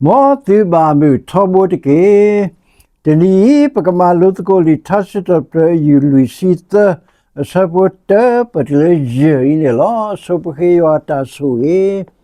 မ်သုဘၣ်မုာ်ထီဘိတက့ၢ်. တနံၤအံၤ ပကမၤလိသကိးလံာ်ထါစံးထီၣ်ပတြၢၤ အယူၢ်လွံၢ်ဆံသၢ အဆၢဖိတၢ ပတုၤလၢယဲၢ်အံၤန့ၣ်လီၤ. ဆိပဃ့ယွၤအတၢ်ဆိၣ်ဂ့ၤ.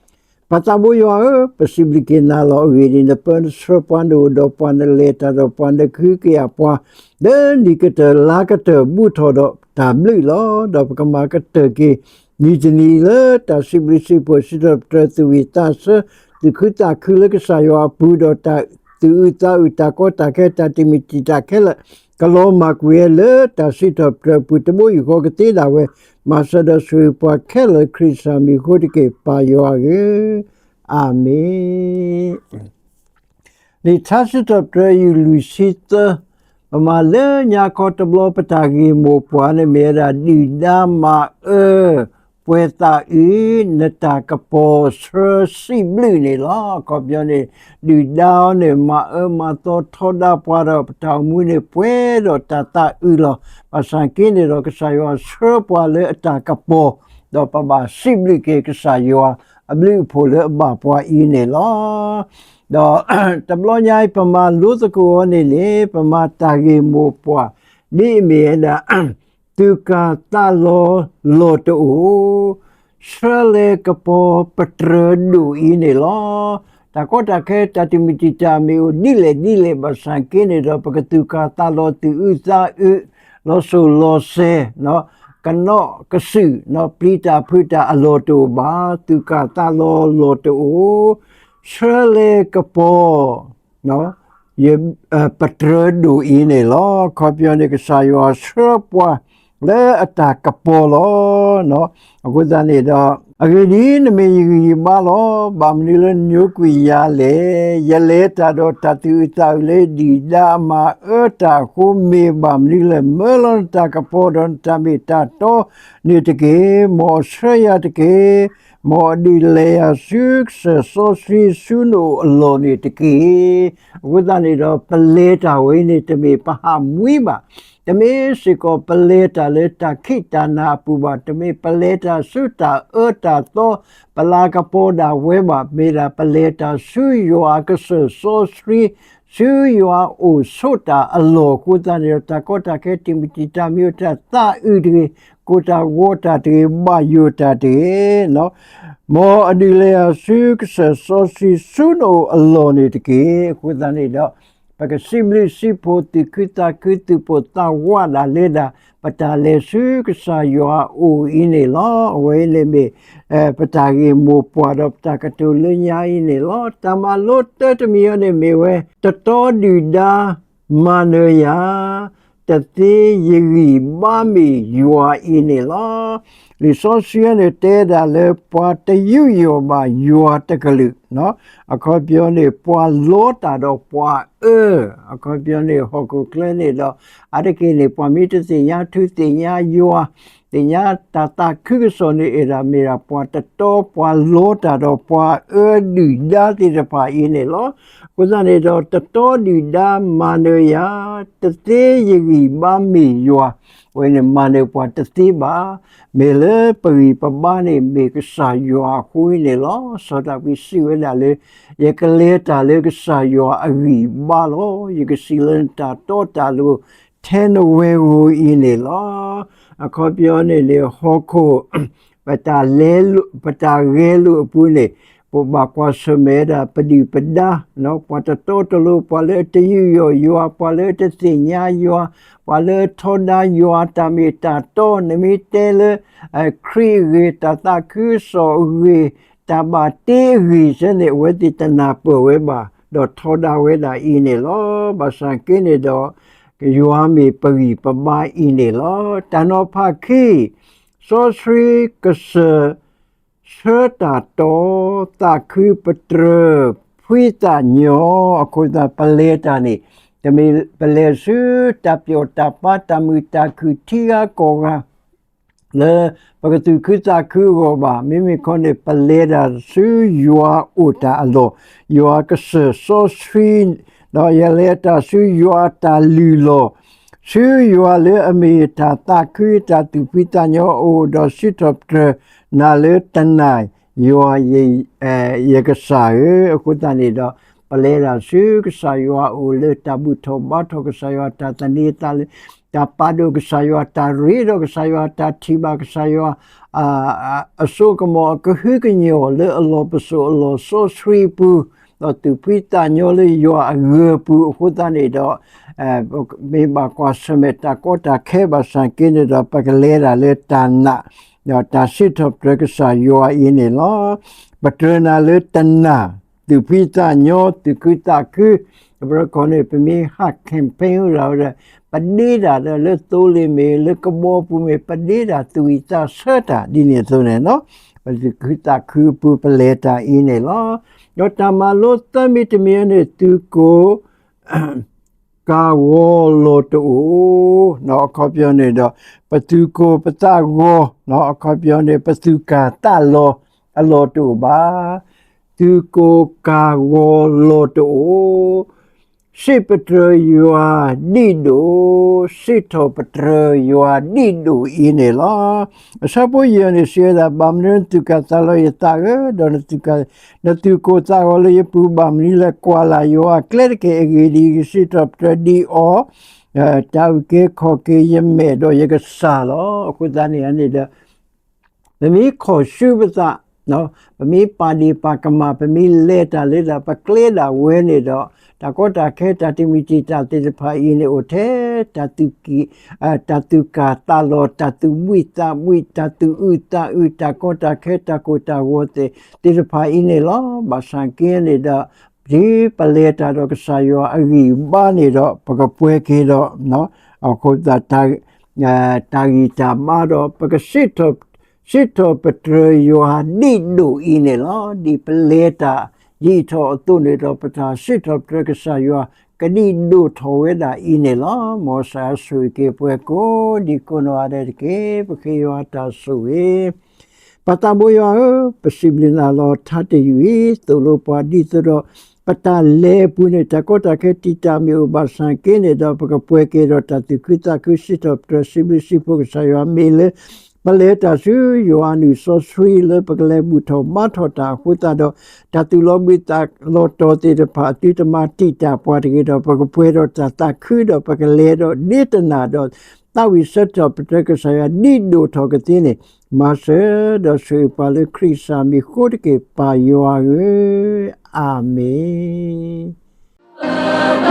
ပၢ်သးဘိယွၤဧၢ, ပစံးဘျုးက့ၤနၤလီၤ. အဂ့ၢ်ဒ်အံၤ, နပၢနဆှၢပှၤ နအိၣ်ဒီးပှၤ နလဲၤတၢ်ဒီးပှၤ နကဟုကယာ်ပှၤ လၢနံၣ်ကတၢၢ်လါကတၢၢ် ဘူးထီၣ်ဒီးတၢ်ဘျုးလီၤ. ဒီးပကမၤကတၢၢ်က့ၤ နံၤတနံၤလၢတၢ်စံးဘျုးစံးဖှိၣ် စံးထီၣ်ပတြၢၤ သူၣ်ဝံၣ်သးဆၢ သူၣ်ခုသးခုလၢကစၢ်ယွၤအပူၤ ဒီးတၢ်သူၣ်အုးသးအုး တၢ်ကီတၢ်ခဲ တၢ်တမံၤတံာ်တာ်ခဲလၢာ် ကလီၤမၢ်ကွံာ်ဝဲလၢတၢ်စံးထီၣ်ပတြၢၤအပူၤ တဘိယူၢ်ဃီကသ့ဒၣ်ဝဲ မၤစၢၤဒီးဆိၣ်ဂ့ၤပှၤခဲလၢာ် ခရံာ်ကစၢ်မံၤအဃိတက့ၢ်. ပၢ်ယွၤဧၢ, အၤမ့ၣ်. လံာ်ထါစံးထီၣ်ပတြၢၤ ယူၢ်လွံၢ်ဆံသၢ, ပမၤလၢညါခီတဘျီ ပတၢ်ဂ့ၢ်မိၢ်ပှၢ်န့ၣ် မ့ၢ်ဝဲဒၣ် ဒုၣ်ဒါမၤအၢ ပှဲၤသးအုး နတၢ်ကပီၤဆှၢစံးဘျုးန့ၣ်လီၤ. အခီပညီန့ၣ် ဒုၣ်ဒါအီၤန့ၣ် မၤအၢမၤသီထီဒါပှၤဒီး ပတၢ်အိၣ်မူန့ၣ် ပှဲၤဒီးတၢ်သးအုးလီၤ. ဘၣ်ဆၣ်က့န့ၣ်ဒီး ကစၢ်ယွၤဆှၢပှၤလၢအတၢ်ကပီၤ ဒီးပဘၣ်စံးဘျုးက့ၤကစၢ်ယွၤ အဘျုးအဖှိၣ်လၢအဘၣ်ပှၤအံၤန့ၣ်လီၤ. ဒီးတဘျီညါအံၤ ပမၤလိသကိးအီၤန့ၣ်န့ၣ် ပမၤတၢ်ဂ့ၢ်မိၢ်ပှၢ် ဒ်အမ့ၢ်ဝဲဒၣ် သူၣ်ကၢ်သးလီၤလီၢ်တအိၣ် ဆှၢလဲၤကပီၤပတြၢၤဒိၣ်အံၤန့ၣ်လီၤ. တၢ်ကီတၢ်ခဲ တၢ်တမံၤတံာ်တာ်မ့ၢ်အိၣ်ဒ်လဲၣ်ဒ်လဲၣ် ဘၣ်ဆၣ်က့န့ၣ်ဒီး ပကသူၣ်ကၢ်သးလီၤ သူၣ်အုးသးအုး လီၤစိၤလီၤစဲၤ ကနီးကစုာ် ပျံၤတၢ်ဖုးတၢ်အလီၢ်တအိၣ်ဘၣ်, သူၣ်ကၢ်သးလီၤလီၢ်တအိၣ် ဆှၢလဲၤကပီၤ ပတြၢၤဒိၣ်အံၤန့ၣ်လီၤ. အခီပညီန့ၣ် ကစၢ်ယွၤဆှၢပှၤလၢအတၢ်ကပီၤလီၤ. အဃိသတးန့ၣ်ဒီး အဂ့ၢ်ဒ်အံၤ, နမ့ၢ်ယဂံၢ်ယဘါလီၤ. ဘၣ်မနုၤလၢနညိကွံာ်ယၤလဲၣ်. ယလဲၤတၢ်ဒီးတၢ်သူၣ်အုးသးအုးလၢဒုၣ်ဒါအမၤအၢတၢ်အဃိ မ့ၢ်ဘၣ်မနုၤလဲၣ်. မၢလီၤနတၢ်ကပီၤဒီးနတၢ်မ့ၢ်တၢ်တီန့ၣ်တက့ၢ်. မ်အဆှၢယၤတက့ၢ်. မ်အဒုးလဲၤယၤဆူကစၢၢ်စီဆှံဆူနအိၣ်အလီၢ်န့ၣ်တက့ၢ်. အဃိသတးန့ၣ်ဒီး ပလဲၤတၢ်ဝဲအံၤန့ၣ် တမ့ၢ်ပဟးမှံဘၣ်. တမ့ၢ်စ့ၢ်ကီးပလဲၤတၢ်လၢတၢ်ခံးတၢ်နၤအပူၤဘၣ်. တမ့ၢ်ပလဲၤတၢ်ဆူတၢ်အၢတၢ်သီ ပလၤကပီၤဒၣ်ဝဲဘၣ်. မ့ၢ်ဒၣ်ပလဲၤတၢ်ဆူယွၤအကစၢၢ်စီဆှံ ဆူယွၤအိၣ်ဆိးတၢ်အလီၢ်အဃိသတးန့ၣ်ဒီး တၢ်ကီတၢ်ခဲ တံမံၤတံာ်တာ်မံၤအိၣ် တၢ်သးအုးတဂ့ၤ, ကိၢ်တၢ်ဂီၤတၢ်တဂ့ၤ, ဘၣ်ယိၣ်တၢ်တဂ့ၤ, မ်အဒုးလဲၤယၤဆူကစၢၢ်စီဆှံဆူနအိၣ်အလီၢ်န့ၣ်တက့ၢ်. အဃိသတးန့ၣ်ဒီး ပကစံးဘျုးစံးဖှိၣ် သူၣ်ခုသးခု သူၣ်ပိၢ်သးဝးဒၣ်လၢဒၣ် ပတၢ်လဲၤဆူကစၢ်ယွၤအအိၣ်အံၤန့ၣ်လီၤ. အဝဲအံၤန့ၣ်မ့ၢ် ပတၢ်ဂ့ၢ်မိၢ်ပှၢ်ဒီးပတၢ်ကတိၤလၢညါအံၤန့ၣ်လီၤ. တၢ်မၤလိတၢတမံၤအံၤန့ၣ်မ့ၢ်ဝဲ တတီဒုၣ်ဒါ မၤနၢၤယၤ တသ့ယဂံၢ်ဘါမ့ၢ်ယွၤအံၤန့ၣ်လီၤ. လံာ်စီဆှံန့ၣ်တဲဒၣ်လၢ ပှၤတယူးယီၣ်ဘၣ်ယွၤတကလုာ်, အခီပညီန့ၣ် ပှၤလီတၢ်ဒီးပှၤအၢ, အခီပညီန့ၣ် ဟီၣ်ခိၣ်ချၢန့ၣ်ဒီး အါတက့ၢ်န့ၣ် ပှၤမ့ၢ်တသ့ၣ်ညါထူသ့ၣ်ညါယွၤ သ့ၣ်ညါတၢ်သးခုကစီၣ်န့ၣ် အဲၣ်ဒၣ်မ့ၢ်ဒၣ်ပှၤတတီ ပှၤလီတၢ်ဒီးပှၤအၢဒုၣ်ဒါသ့ၣ်တဖၣ်အံၤန့ၣ်လီၤ. အဃိသတးန့ၣ်ဒီး တတီဒုၣ်ဒါမၤနၢၤယၤ တသ့ယဂံၢ်ဘါမ့ၢ်ယွၤ, အဝဲန့ၣ်မၤနၢၤပှၤတသ့ဘၣ်. မ့ၢ်လၢပဂံၢ်ပဘါန့ၣ် မ့ၢ်ကစၢ်ယွၤအဃိန့ၣ်လီၤ. စီၤဒၤဝံးစံးဝဲဒၣ်လၢ ယကလဲၤတၢ်လၢကစၢ်ယွၤအဂံၢ်ဘါလီၤ. ယကစံးလၢနတၢ်တီတၢ်လိၤ ထဲနဝဲဧိၤအံၤန့ၣ်လီၤ. အခီပညီန့ၣ်န့ၣ် ဟီၣ်ခိၣ် ပတၢ်လဲလိာ် ပတၢ်ဂဲၤလိာ်အပူၤန့ၣ် ပဘၣ်ကွၢ်ဆၢၣ်မဲာ်ဒၣ် ပဒုၣ်ပဒါ ပှၤတတီတလိၤ ပှၤလၢအတယူးယီၣ်ယွၤ ပှၤလၢအတသ့ၣ်ညါယွၤ ပှၤလၢအထီဒါယွၤတၢ်မ့ၢ်တၢ်တီ နမ့ၢ်တဲလၢ ခရံာ်အဂ့ၢ် တၢ်သးခုကစီၣ်အဂ့ၢ် တၢ်ဘၣ်တ့အဂ့ၢ်စ့ၢ်န့ၣ် အဝဲသ့ၣ်တနၢ်ပၢၢ်ဝဲဘၣ် ဒီးထီဒါဝဲဒၣ်အံၤန့ၣ်လီၤ. ဘၣ်ဆၣ်က့န့ၣ်ဒီး ယွၤမ့ၢ်ပဂံၢ်ပဘါအံၤန့ၣ်လီၤ. တၢ်နီၤဖးခံ စီဆှံကစၢၢ် ဆှၢတၢ်တီ သးခုပတြၢၤ ဖှံသးညီ အဃိသတး ပလဲၤတၢ်န့ၣ် တမ့ၢ်ပလဲၤဆူတၢ်ပျီၣ်တၢ်ပၤ တၢ်မုာ်တၢ်ခုၣ် ထံဂၤကီၢ်ဂၤ လၢပကသူၣ်ခုသးခုအဂီၢ်ဘၣ်. မ့မ့ၢ်ခီန့ၣ် ပလဲၤတၢ်ဆူယွၤအိၣ်တၢ်အလီၢ်, ယွၤကစၢၢ်စီဆှံ, ဒီးယလဲၤတၢ်ဆူယွၤအတၢ်လုၢ်လီၢ်, ဆူယွၤလၢအမ့ၢ်တၢ်သးခု တၢ်သူၣ်ဖှံသးညီအအိၣ် ဒီးစံးထီၣ်ပတြၢၤနၤလၢတနၤ ယွၤ ယကစၢ်ဧၢ. အဃိသတးန့ၣ်ဒီး ပလဲၤတၢ်ဆူကစၢ်ယွၤအအိၣ်လၢတၢ်ဘူၣ်ထီၣ်ဘါထီၣ်ကစၢ်ယွၤ, တၢ်သန့ၤသးလၢ တၢ်ပာ်ဒိၣ်ကစၢ်ယွၤ, တၢ်ရ့ဒီးကစၢ်ယွၤ, တၢ်ထံၣ်ဘၣ်ကစၢ်ယွၤ အစိကမီၤအကဟုကညီၢ်လၢအလီၢ်ပစိာ်အလီၢ်စီဆှံအပူၤ, ဒီးသူၣ်ဖှံသးညီလၢယွၤအဂၢၤအပူၤအဃိသတးန့ၣ်ဒီး, မ့ၢ်ဘၣ်ကွၢ်ဆၢၣ်မဲာ်တၢ်ကီတၢ်ခဲဘၣ်ဆၣ်က့န့ၣ်ဒီး ပကလဲၤတၢ်လၢတၢ်နာ်, ဒီးတၢ်စံးထီၣ်ပတြၢၤကစၢ်ယွၤအံၤန့ၣ်လီၤ. ပတြၢၤနၤလၢတၢ်နာ်, သူၣ်ဖှံသးညီ, သူၣ်ခုသးခု, အဘျီခီန့ၣ် ပမ့ၢ်ဟး campaign ရၤဝဲဒီး ပဒ့တၢ်ဒီးလၢသိလ့ၣ်မ့ၢ် လၢကဘီပူၤမ့ၢ် ပဒ့တၢ်သူၣ်ဝံၣ်သးဆၢတၢ် ဒ်န့ၣ်အသိးန့ၣ်လီၤ. ပသူၣ်ခုသးခုအပူၤ ပလဲၤတၢ်အံၤန့ၣ်လီၤ. ဒီးတၢ်မၤလိသၢမံၤတမံၤန့ၣ် သုးကိၢ် ကၤဂီၤလီၤတအိၣ်, အခီပညီန့ၣ်ဒီး ပသူၣ်ကိၢ်ပသးဂီၤ, အခီပညီန့ၣ် ပသူၣ်ကၢ်သးလီၤအလီၢ်တအိၣ်ဘၣ်. သုးကိၢ်ကၤဂီၤလီၤတအိၣ်, စံးပတြၢၤယွၤဒံးဒိၣ်, စံးထီၣ်ပတြၢၤယွၤဒံးဒိၣ်အံၤန့ၣ်လီၤ. အဆၢဖိယဲၢ်န့ၣ် စံးဝဲဒၣ်, ဘၣ်မနုၤနသူၣ်ကၢ်သးလီၤယသးဧၢ, ဒီး နသူၣ်ကိၢ်သးဂီၤလၢယပူၤ, ဘၣ်မနုၤလဲၣ်, ကွၢ်လၢ်ယွၤအကျဲတက့ၢ်. အဂ့ၢ်ဒ်အံၤ, ယစံးထီၣ်ပတြၢၤဒံးအီၤ, တၢ်အုၣ်က့ၤခီၣ်က့ၤယမဲာ်ဒီးယကစၢ်လီၤ. အဃိသတးန့ၣ်န့ၣ်ဒီး ပမ့ၢ်ခီၣ်ဆူပသး, ပမ့ၢ်ပာ်ဒ့ၣ်ပာ်ကမၣ်, ပမ့ၢ်လဲၤတၢ်လၢတၢ် ပကျဲဒၣ်ဝဲန့ၣ်ဒီး, တၢ်ကီတၢ်ခဲ တၢ်တမံၤတံာ်တာ်သ့ၣ်တဖၣ်အံၤန့ၣ် အိၣ်ထဲ တၢ်သူၣ်ကၢ်သးလီၤ, တၢ်သူၣ်ဘှံးသးဘှံး, တၢ်သူၣ်အုးသးအုး, တၢ်ကီတၢ်ခဲ တၢ်ကိၢ်တၢ်ဂီၤသ့ၣ်တဖၣ်အံၤန့ၣ်လီၤ. ဘၣ်ဆၣ်က့န့ၣ်ဒီး ဒ်ပလဲၤတၢ်ဒီးကစၢ်ယွၤအဂံၢ်အဘါန့ၣ်ဒီး ပကပှဲၤက့ၤဒီး အဃိသတး တၢ်ဂံၢ်တၢ်ဘါဒီး ပကစံးထီၣ် စံးထီၣ်ပတြၢၤယွၤဒံးဒိၣ်အံၤန့ၣ်လီၤ. ဒ်ပလဲၤတၢ်ယံာ်ထီၣ်အသိးန့ၣ် ဒီးပတၢ်စံးထီၣ်ပတြၢၤကစၢ်ယွၤ ကဒံးဒိၣ်ထီၣ်ဝဲဒၣ်အံၤန့ၣ်လီၤ. မ်ကစၢ်ယွၤဆိၣ်ဂ့ၤက့ၤပှၤကိးဒံးကိးနီၢ်ဂၤဒဲးတက့ၢ်. ပဃ့ယွၤတၢ်ဆိၣ်ဂ့ၤ ပၢ်သးဘိယွၤဧၢ, ပစံးဘျုးနၤလီၤ. ထါတယုၢ်အံၤ သိၣ်လိပှၤဒ်သိးဒီး ပတၢ်လဲၤအပူၤန့ၣ် တၢ်ကီတၢ်ခဲတံာ်တာ်မ့ၢ်အိၣ်ဘၣ်ဆၣ်က့န့ၣ်ဒီး ပကပှဲၤက့ၤဒီးတၢ်သူၣ်ခုသးခု စံးထီၣ်ပတြၢၤ စံးဘျုးစံးဖှိၣ်ကစၢ်ယွၤ မ့ၢ်လၢ ပလဲၤတၢ်ဆူယွၤအနုာ်စီဆှံလၢပကလဲၤဘူၣ်ထီၣ်ဘါထီၣ်တၢ်အဃိသတးဒီး တၢ်သူၣ်လီၤဘှံးသးလီၤတီၤသ့ၣ်တဖၣ် သုတမၤတံာ်တာ်ပှၤတဂ့ၤဒီး ပကပှဲၤဒီးတၢ်သးခုဒီး ပကလဲၤဒီးဒ့တနၢ်ဒီး သးဝံၣ်စံးထီၣ်ပတြၢၤကစၢ်ယွၤဒံးဒိၣ်ထီၣ်ကသ့န့ၣ် မၤစၢၤဒီးဆိၣ်ဂ့ၤပှၤလၢခရံာ်ကစၢ်မံၤအဃိတက့ၢ် ပၢ်ယွၤဧၢ, အၤမ့ၣ်.